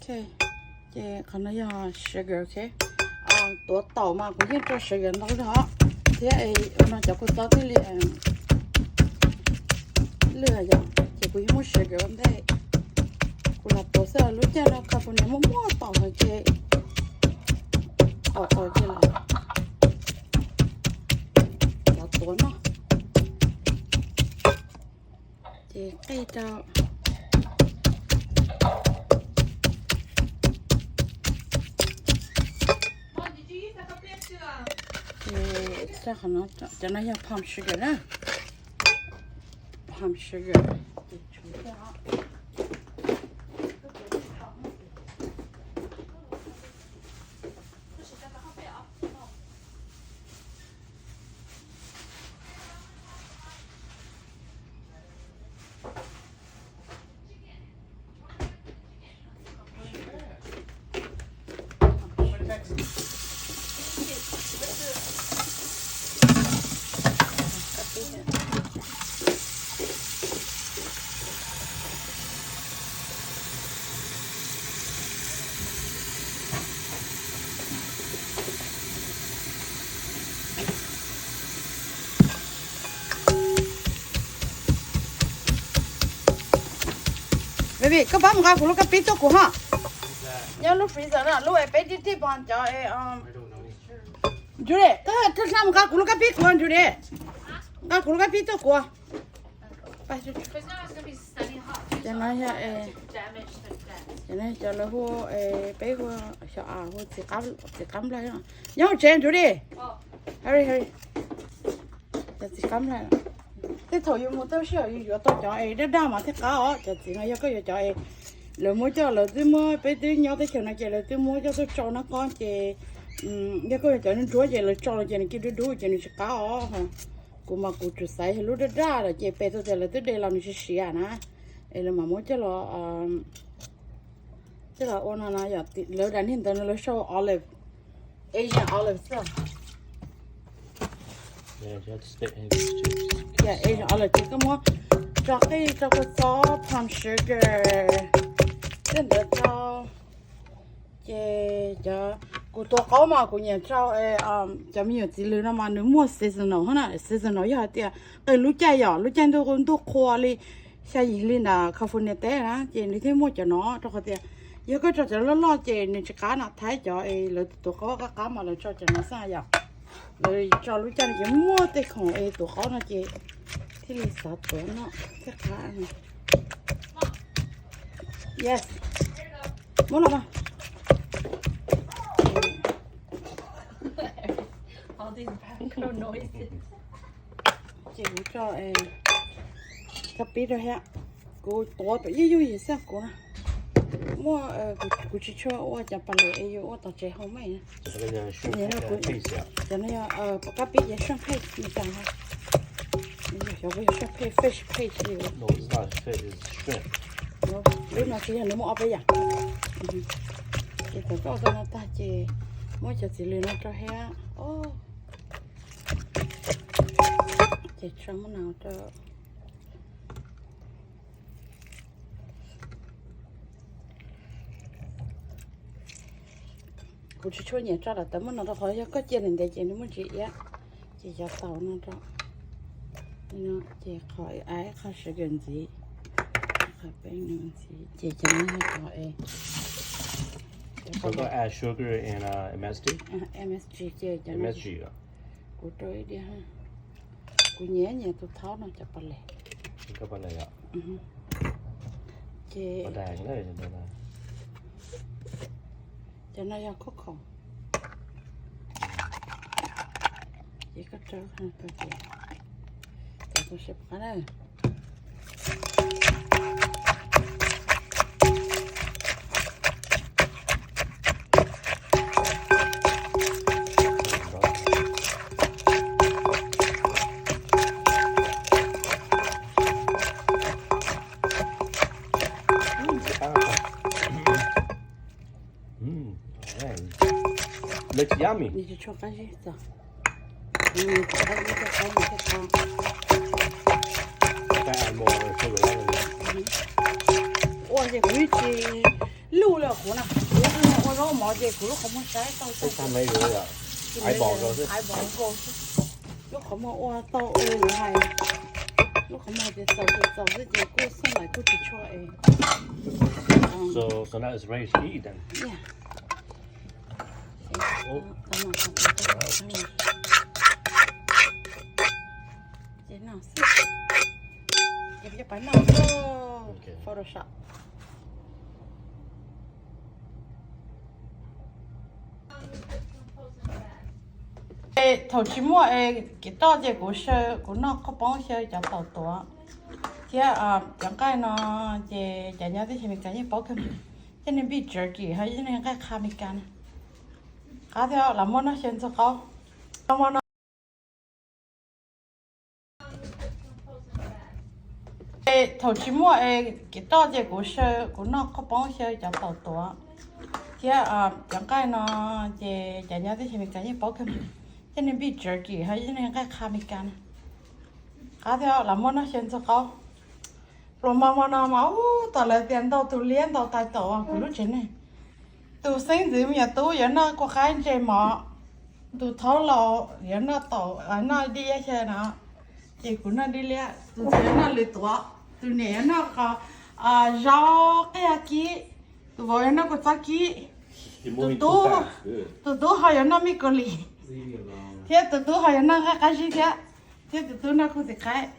Ces qhov no yog sugar, ok. Tuav taum mas kuv yeej rau sugar ntau zog thiab, ua no cov kua txob thiaj li lwj yom. Ces kuv yeej muab sugar ua ntej, kuv los tuav xwb, lub caij no California muaj muaj taum heev ces taum qau ces los los tuav no. Ces qij rau. Ces qhov no, cov no yog palm sugar na. Palm sugar. Baby, koj pab mus nqa kuv lub kab pib tuaj kuv ho. Nyob lub freezer na, lub peb tib tib pos cov. Judy, koj mus nqa kuv lub kab pib kuv, Judy. Nqa kuv lub kab pib tuaj kuv. Cov no yog, cov no cov lawv hu, peb hu, xyov hu txiv qab nplog. Nyob hauv tsev Judy. Hurry, hurry. Cov txiv qab nplog. Tej thaum yus mus tau sij hawm yus yuav tau cov es daj daj mas thiaj qab os. Cov txiv no yog koj yuav cov es lawv muab coj, lawv twb muab, peb twb nyob teb chaws no ces lawv twb muab coj tuaj tso no koj ces, yog koj yuav cov nruab ces lawv tso los ces nws cia dub dub ces nws tsis qab os. Kuv mas kuv tsuas xaiv lub daj daj lawm ces pes tau tias lawv twb de los nws siav siav na, es lawv mam muab coj los, coj los ua no no yom. Lawv daim niag ntawd no lawv sau olive, Asian olive xwb. Asian olive ces koj muab tso qij, tso kua txob, palm sugar, tej ntawd rau. Ces cov, kuv tuav qaub mas kuv nyiam rau cov me nyuam txiv lws no mas nws muaj seasonal na. Seasonal yog hais tias qw lub caij yom, lub caij ntuj, ntuj qhua li xya yim hli nram California teb na ces nws thiaj muaj cov no, rau qhov tias yog koj tso cov loj loj ces nws tsis qab na. Thaib cov es lawv tuav qaub qab qab mas lawv tso cov no xwb yom. Lawv tso lub caij no ces muaj tej khoom es tuav qaub no ces thiaj li xav tuav no thiaj qab. Yes. Muab los mas. Ces kuv tso kab pib rau thiab. Kuv tuav tus ib yug yim xwb kuv na. Muaj, kuv tsis tshua ua cov pas lem es yus ua tom tsev home made. Cov no yog kab pib ces shrimp paste me cas ho. Xyov puas yog shrimp paste, fish paste li. Lub no tsis yog, nws muaj ob peb yam. Ces thaum koj ua tau no tag ces muab cov txiv lws no rau thiab. Ces tso muab no rau. Kuv tsis tshua nyiam tso daim tawv muaj no rau qhov yog koj cia ntev ntev ces nws muaj ntsis iab, ces cov taum no rau. Ces qhov, qhov sugar ntxiv, qhov peeb no ntxiv, ces cov no yog cov M S G, ces cov no kuv rau ib diav. Kuv nyiam nyiam tus thaub no cov pas lem. Ces cov no yog khuab khoom. Ces koj rau, ces tau sib qab na. Looks yummy. Nws tsis tshua qab zib txog. Nws tsis qab zib, qab nws thiaj qab. Ua ces kuv yeej tsis Luj li qhuav na, kuv ua zaub mov ces kuv lub qhov muag saib tau. Eyeball nkaus xwb. Lub qhov muag ua tau ua li hais, lub qhov muag ces txaus ces txaus xwb ces kuj xub lais kuj tsis tshua es. So, so now it's ready to eat then. Yeah. Ces no xwb. Ces peb cov pais noj Photoshop. Es thaum tsis muaj es kev roj ces kuv xyaw, kuv noj qhov poob xyaw cov taum tuav thiab cov nqaij no ces cov nyob teb chaws Amelikas yeej paub kawg, cov niag beef jerky ho cov niag nqaij qha Amelikas na. Qab thiab los muab noj xyaw ntxuag qaub. Thaum tsis muaj es kev roj ces kuv xyaw, kuv noj qhov poob xyaw cov taum tuav thiab cov nqaij no ces cov nyob teb chaws Amelikas yeej paub kawg, cov niag beef jerky ho cov niag nqaij qha Amelikas na. Qab thiab los muab noj xyaw ntxuag qaub. Pluas hmo hmo no mas ub, tom lawv tias ntau tus liab ntau tais taum kuv lub tsev neeg. Tus xeeb ntxwv me nyuam tub yuav noj kua qaib ntse mov, tus thaub laus yuav noj taum, noj dib liab xyaw no, ces kuv noj dib liab, tus ntxhais yuav noj lwm tuav, tus niam yuav noj qos, zaub qij kib, tus vauv yuav noj kua txob kib, tus tub, tus tub ho yuav noj mij kos lis, thiab tus tub ho yuav noj nqaij qab zib thiab, thiab tus tub noj kua txiv qaib.